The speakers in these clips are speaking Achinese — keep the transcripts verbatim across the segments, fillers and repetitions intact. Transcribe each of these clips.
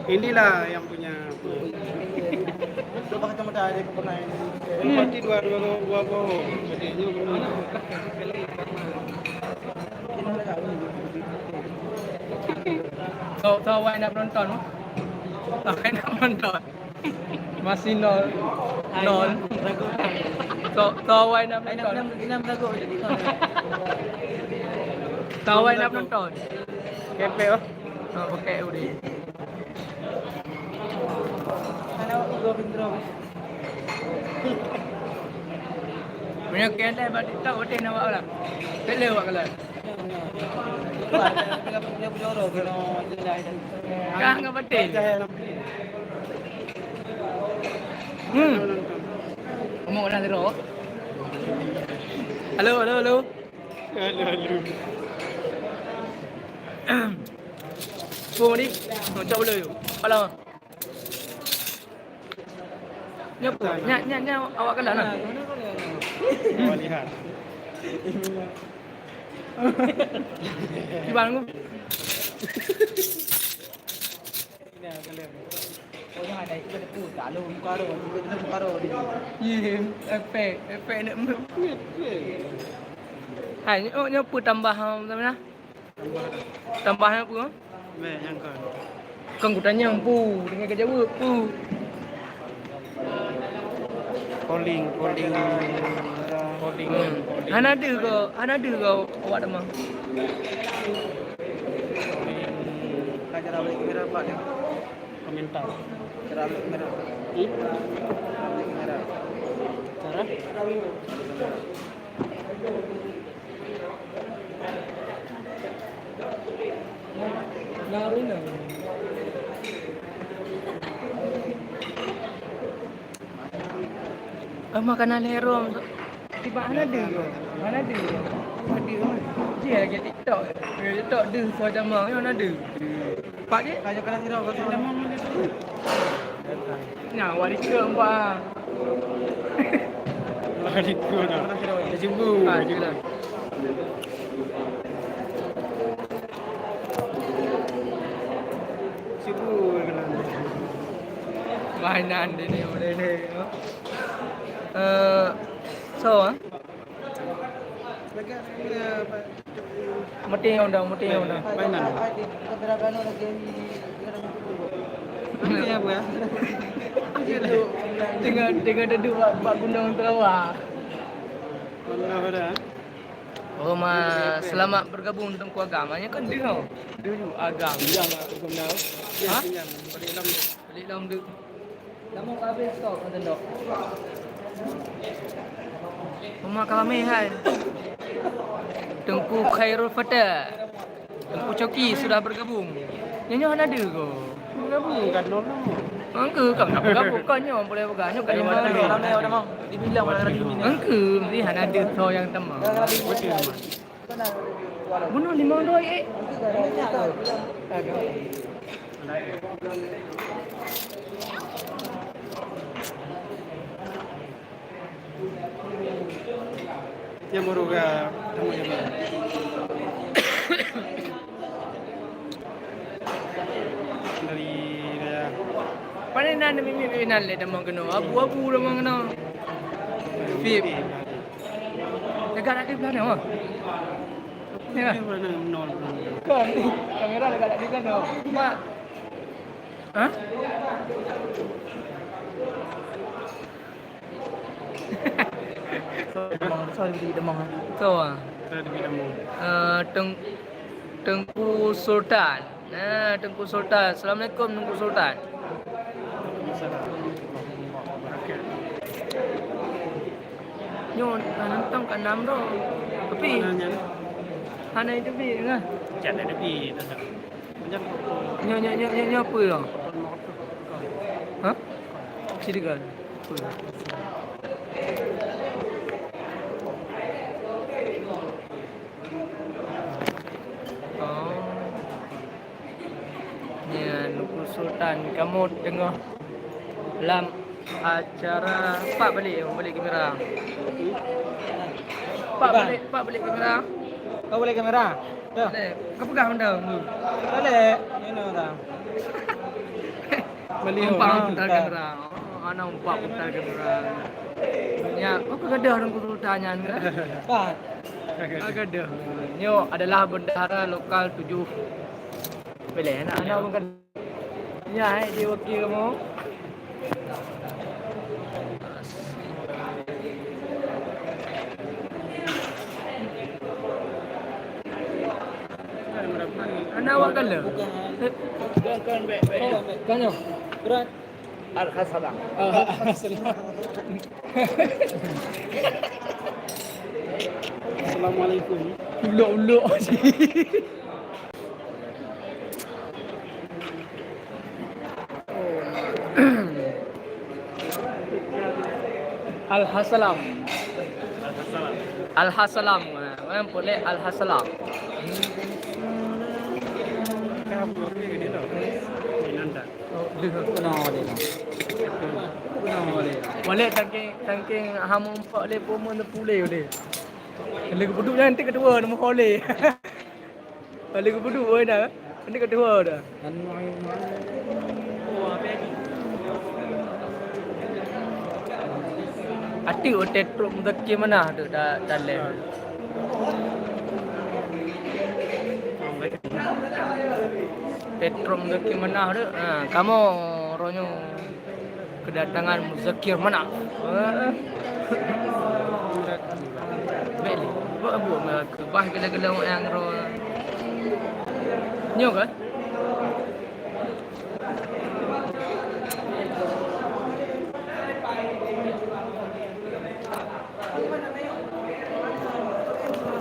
Inilah yang punya. Coba kacamata ada yang pernah ini. Berarti dua, dua, dua, dua bohong. Adiknya benar. Tahu, tahu awak nak menonton? Tahu awak nak menonton? Masih nol. Nol. So, so awai enam nonton. So awai enam nonton. Kepek, oh. Ha, pakai udah. Punya kedai bak TikTok betul nampak orang. Kele awak kalau. Kah enggak betul? Hmm. Ngomong orang zero. Halo, halo, halo. Halo, halo. Pung di. Cok dulu. Halo. Nyoe, nyoe, nyoe, nyoe awak galak lah. Awak lihat. Kiban ku. Ye, efek, efek nak meureumpet. Hai, nyoe, nyoe peue tambah, ha, macam mana? Tambah nyan peue? Meh, nyang kon. Kon kutanyong peue, tinggai kajaweueb peue. Calling, calling, calling, calling. Hana deuh ko, hana deuh ko awak teuma. Calling. Komentar. Hmm? Cara? Ah, makanan haram. Tiba hana deuh ko. Hana deuh ko. Hana deuh ko. Jih lagèe TikTok. Lagèe TikTok deuh soe jamang, nyoe hana deuh. Pak je? Ayo kena sira kosong. Nah, wali ke empat. Wali ke dah. Kena sira. Dah sembuh. Ah, jelas. Syukur kena. Mainan dia ni, boleh ni. Eh, so, ah. Mati yang undang, mati yang undang. Mainan. Mati apa ya? Tengah, tengah duduk bak, bak gunung Terawa. Mana pada? Oh, ma, selamat bergabung Teungku Agam. Nyan kan deuh. Deuh Agam. Pinjam lah Teungku Agam. Ha? Pinjam. Balik lom deuh. Balik lom deuh. Lama ka habéh stok, Tuan Dok. Uma ka ramé hai. Teungku Khairul Fatah. Teungku Coki sudah bergabung. Nyoe, nyoe hana deuh ko. Bergabung kan nol nama. Engke kan nak bergabung kan nyoe boleh peugah nyoe kan lima orang. Ramai orang mau dibilang orang lagi ni. Engke mesti hana deuh soe nyang teuma. Bunoe limong droe, eh. Nyang baru ka tamong nyang baru. Dari daya. Paling nan mimi nan le tamong keunoe. Abu-abu tamong keunoe. Fib. Dekat ada belah ni, oh. Ya. Ini mana nol? Kan, kamera dekat ada kan, oh. Mak. Hah? Sorry, demam. Sorry, demam. Tahu ah. Saya demi demam. Eh, Teng-, Teungku Sultan. Nah, Teungku Sultan. Assalamualaikum, Teungku Sultan. Nyoe, hana nonton kat enam tu. Tapi, hana itu bi, kan? Cak ada bi, tak ada. Nyoe, nyoe, nyoe, nyoe, nyoe apa ya? Ha? Sidegan. Oh. Nyan, Teungku Sultan, kamoe teungoh lam acara. Pak balik, balik kamera. Pak balik, Pak balik kamera. Kau balik kamera? Dah. Boleh. Kau pegang benda tu. Boleh. Ini orang. Beli umpak orang. Putar kamera. Oh, ana umpak putar kamera. Ya, apa gadah orang kutu tanya ni? Pak. Apa gadah? Nyoe adalah bendahara lokal tujuh. Boleh, nak, nak bukan. Ya, hai, di wakil kamu. Anak awak kan le? Kan, kan, baik, baik. Kan, yo? Berat. Al-Hasalam. Al-Hasalam. Assalamualaikum. Ulok-ulok. Al-Hasalam. Al-Hasalam. Orang boleh Al-Hasalam. Walek tangking, tangking hamu empat lé puluh sepuluh lé. Lagi buduk nanti kedua nombor lé. Lalu geupeuduk woe dah. Ini kedua dah. Atik watèe trok Muzakir Manaf tu dah, dah lem. Trok Muzakir Manaf tu, ha, kamoe ronyo. Kedatangan Muzakir Manaf. Bèk lé. Buet, buet meukeubah gila-gila nyang ro. Nyoe kan?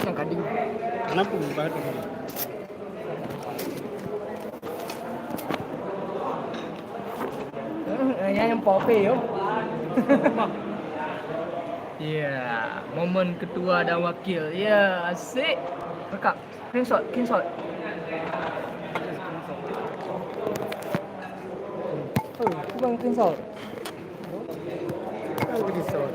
Nyang kading. Kenapa mengubah tu? Eh, nyang, nyang popi yo. Ya, momen ketua dan wakil. Ya, asik. Rekam. Screenshot, screenshot. Oh, tukang screenshot. Screenshot.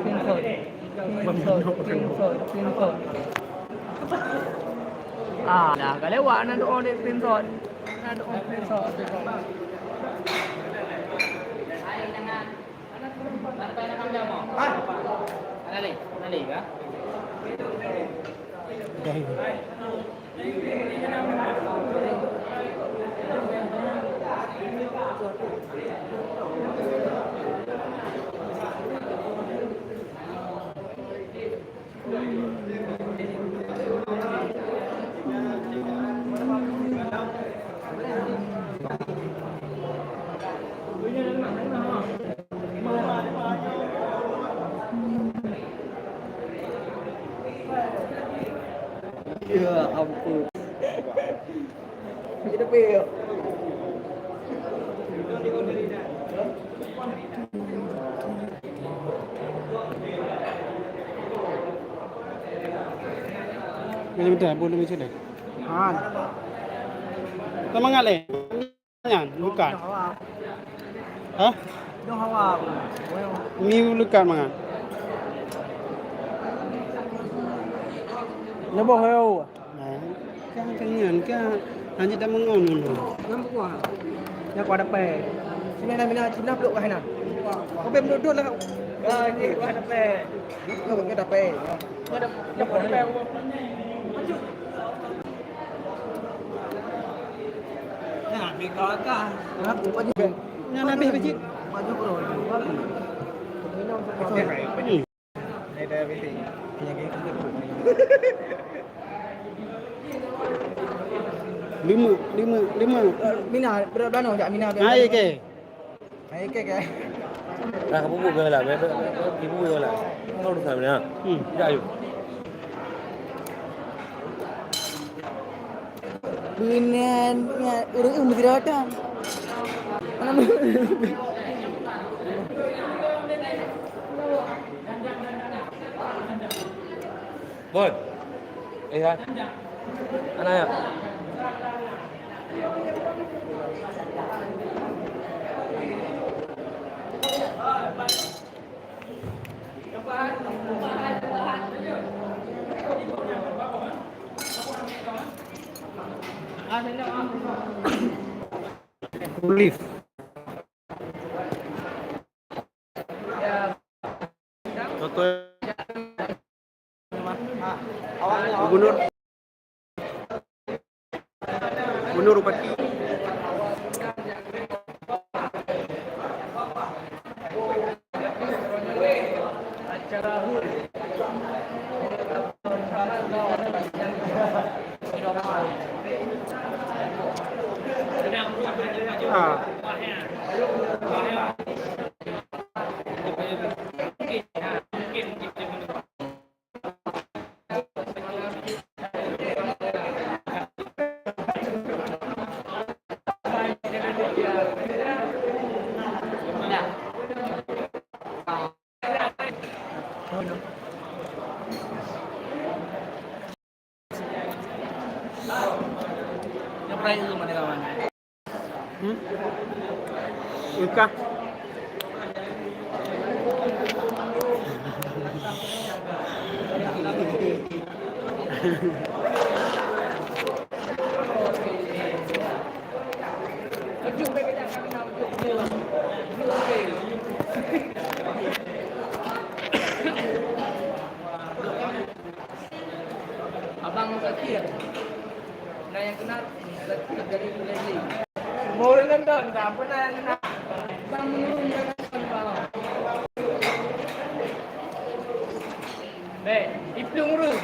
Screenshot. Screenshot, screenshot, screenshot. Ah, dah, ka lewat na doa dek screenshot. Na doa screenshot. Dah. Ya ampun. Kita pergi. Macam mana? Boleh macam mana? Ha. Semangat leh. Nyan, bukan. Hah? Dong hawa. Mi lekat mangat. Leubeh heu. Nah, kan, kan nyan, kan hanya dah mengon dulu. Yang buah. Yang kuah dapat. Sini ada mina Cina peluk kah nak? Kau pun duduk lah. Ah, ni kuah dapat. Kau pun dapat. Kau dapat. Nah, mereka kan. Nyan habéh biji. Lima, lima, lima. Mina, berapa jak mina? Hai ke? Hai ke ke? Dah kamu buka lah, buka lah. Kamu buka lah. Kau udah sana. Hmm. Dah yuk. Beunyan, ureueng meusidroe. Bon. Eh, ya. Ana ya. Lift. Contoh gubernur, gubernur bupati. Ah. Hmm? Engkah. Abang Muzakir. Nah, yang kenal Muzakir dari Malaysia. Mau dengan dah, tak pernah yang kenal. Bang menurun jangan bang. Baik, Ibnu Nurul.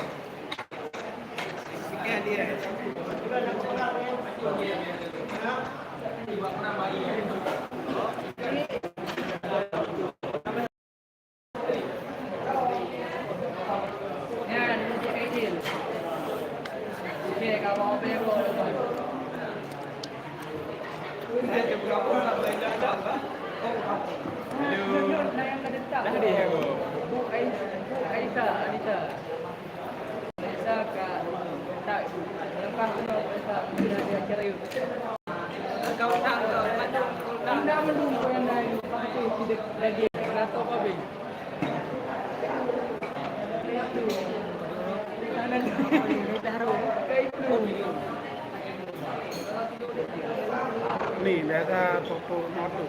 Ni, biasa pokok motor.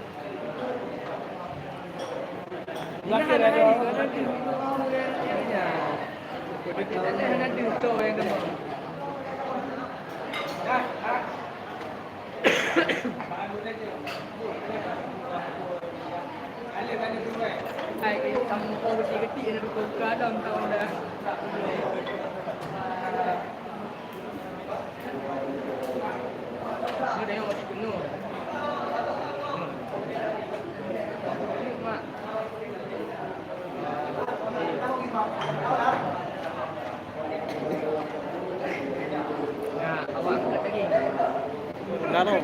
Peugah droe.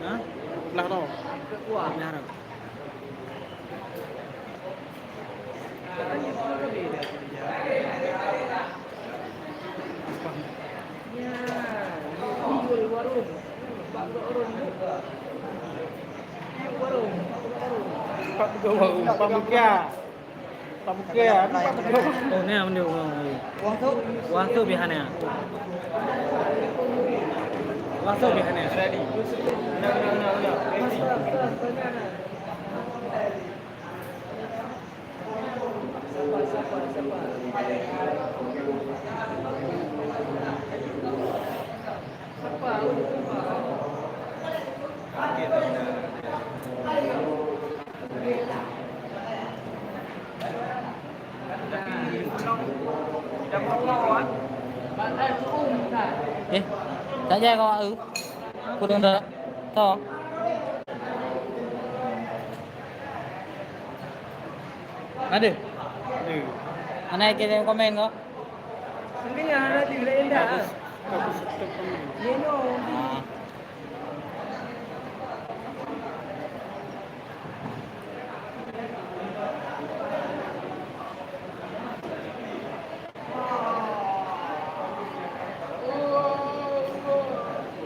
Ha? Peugah droe. Empat puluh warung, empat puluh kia. Empat puluh kia, empat puluh. Oh, ni apa dia? Wang tu? Wang tu bihannya. Wang tu bihannya. Eh, tak jadi kau, eh. Aku dah tak. Tahu. Ada? Ada. Mana yang kirim komen kau? Mungkin yang ada di lain dah. Aku, aku stop komen. Dia no. Ah.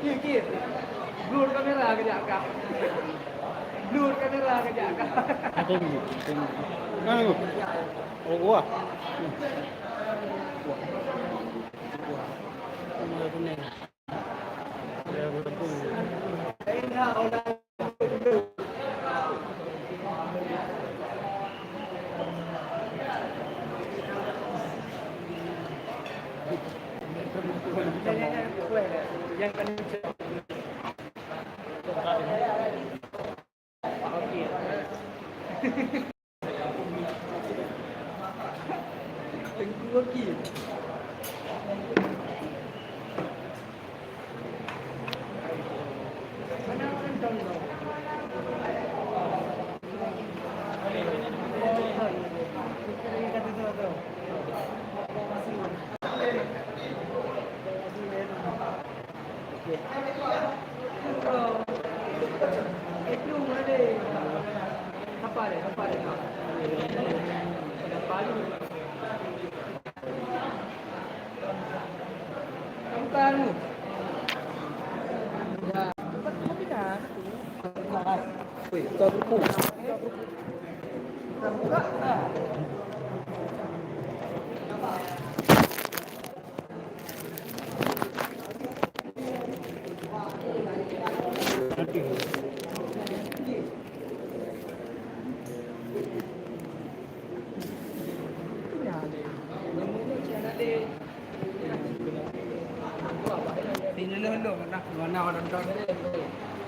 Kir, kir. Blur kamera kejap kah. Blur kamera kejap kah. Ada ni, ada ni. Mana tu? Oh, gua. Gua. Gua. Gua kuning. Ada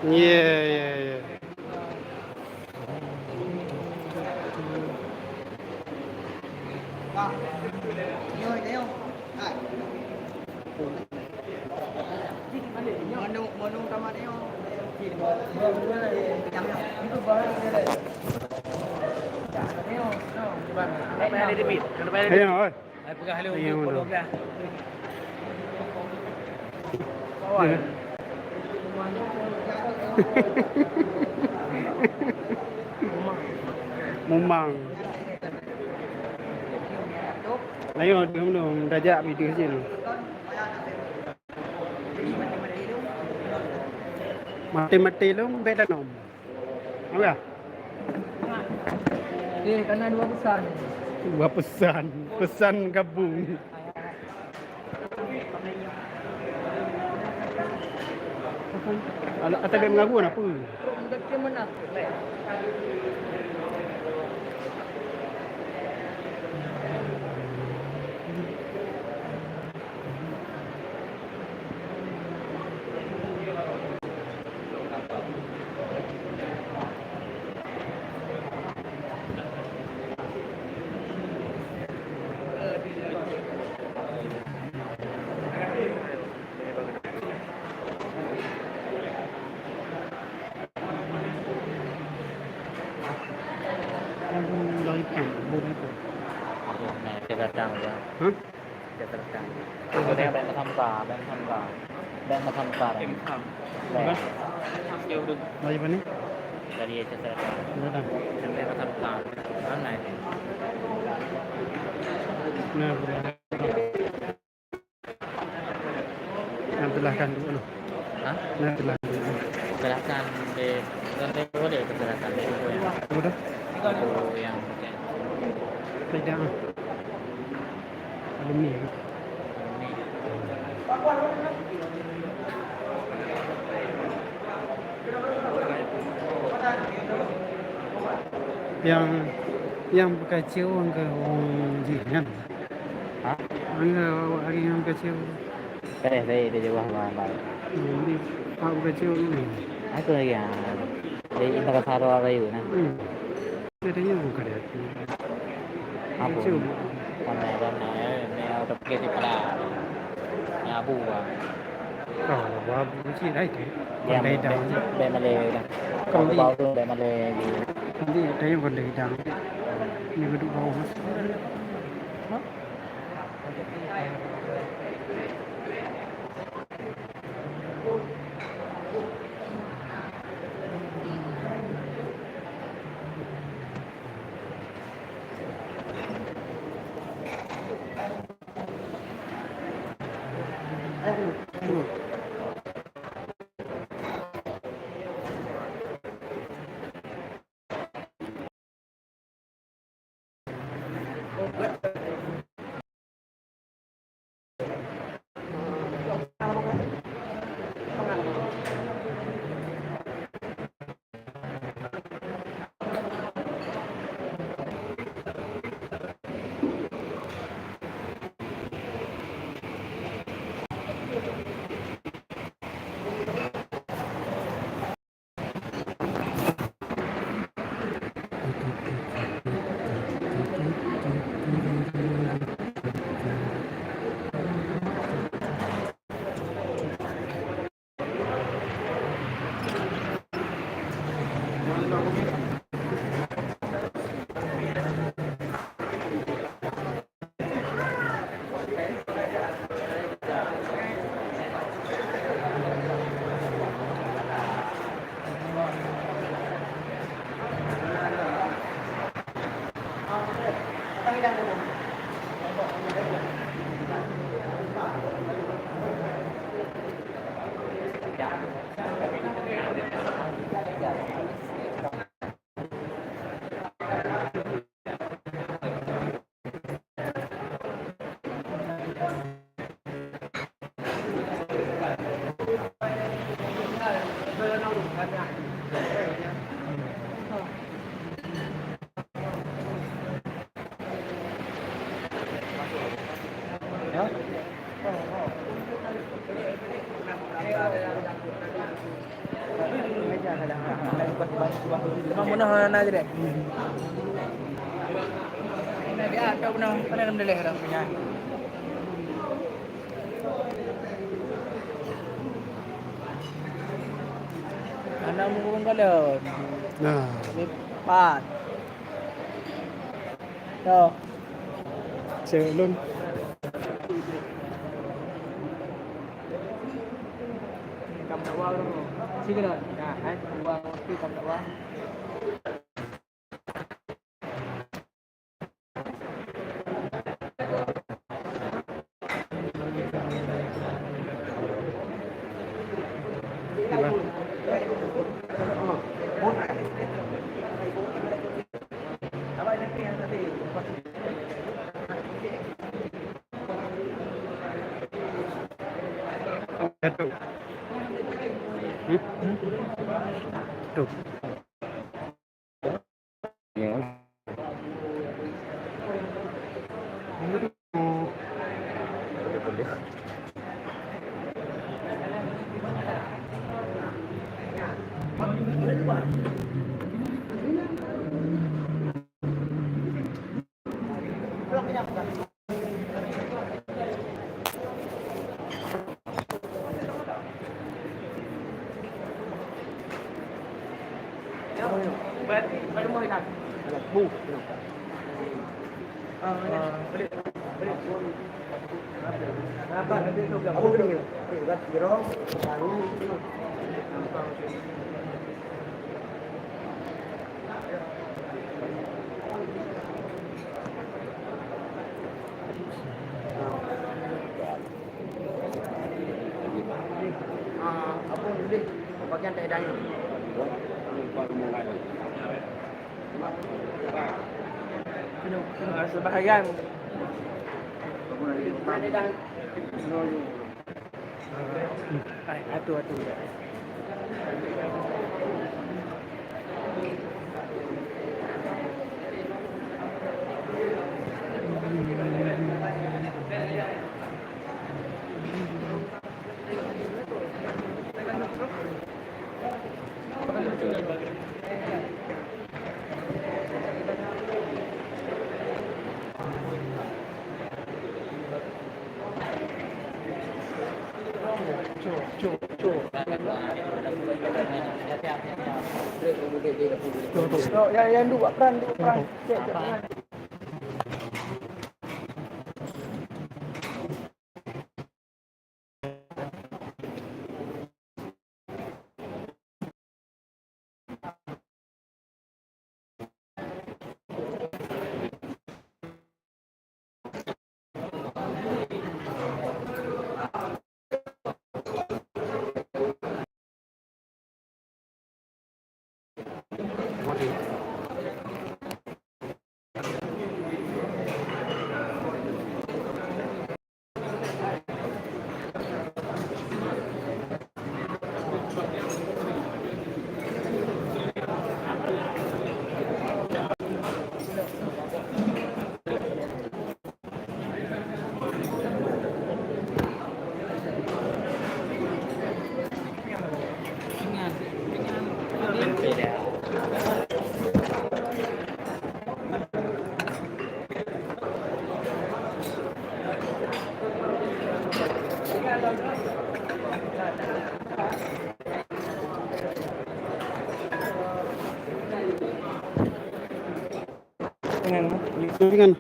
Ya, ya, ya. Ayo, oi. Hai, peugah lé. Iya, untuk betul. Dua belas. Kawan. Iya. Mumang. Ayo, dong, dong, tajak video sini. Mati-mati lu, beda nom. Apa? Eh, karena dua pesan. Dua pesan. Pesan gabung. Ala-, ata dia mengaku apa? Nah, dia datang, ya. Hah? Dia datang. Dia datang. Dia datang. Dia datang. Dia datang. Dari mana? Dia datang. Sampai ke Sampan. Mana itu? Nah, boleh. Yang telah kan dulu. Hah? Yang telah dulu. Telah kan di, kan di, boleh telah kan di, itu yang, apa dah? Itu yang pakai. Tidak. Alumni. Alumni. Yang, yang pakai ciu ke orang jin kan? Hah? Angga awak hari yang kacau. Eh, baik, dia jawab abang, abang. Hmm, ni, awak kacau ni. Aku lagi, ah. Dia ibarat saro rayu, nah. Hmm. Katanya bukan dia. Apa? Kacau. Ramai, ramai, eh, ni orang pergi di pala. Ni abu, ah. Kau, abu, abu, kecil, dah itu. Dia Kau dah hitam. Bek, bek malai dah. Kau Aku ni. Bau tu, bek malai dia. Nanti katanya bukan dia hitam. Ni beduk bau, mas. Hah? Memang beuna hana jadeh. Nah, dia ada beuna, beuna dalam daleh dah. Hana meukureueng galon. Nah. Lipat. Toh. Cek lôn. Kam dakwa ureueng. Sigoe. Nah, hai, dua, tiga, kam dakwa. Satu. Hmm? Tuh. Ya. Ah, apa boleh bagian tak ada ni? Ah, sebahagian. Ai, atu, atu. Cok, cok, cok. Cok, cok. Ya, ya, dua peran, dua peran. Cek, cek peran. Dengan, dengan.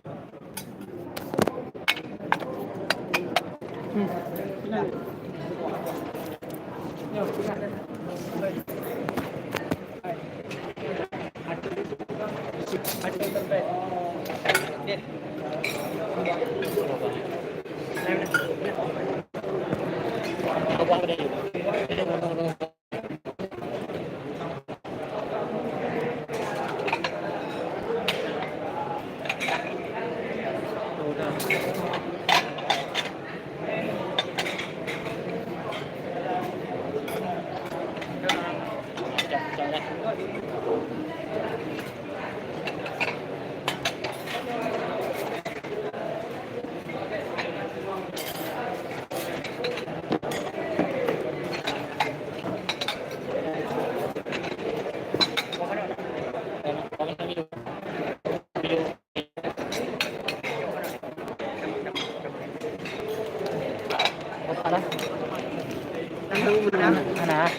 Hana.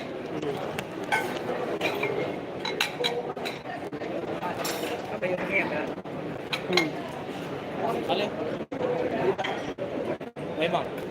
Hmm. Boleh. Memang.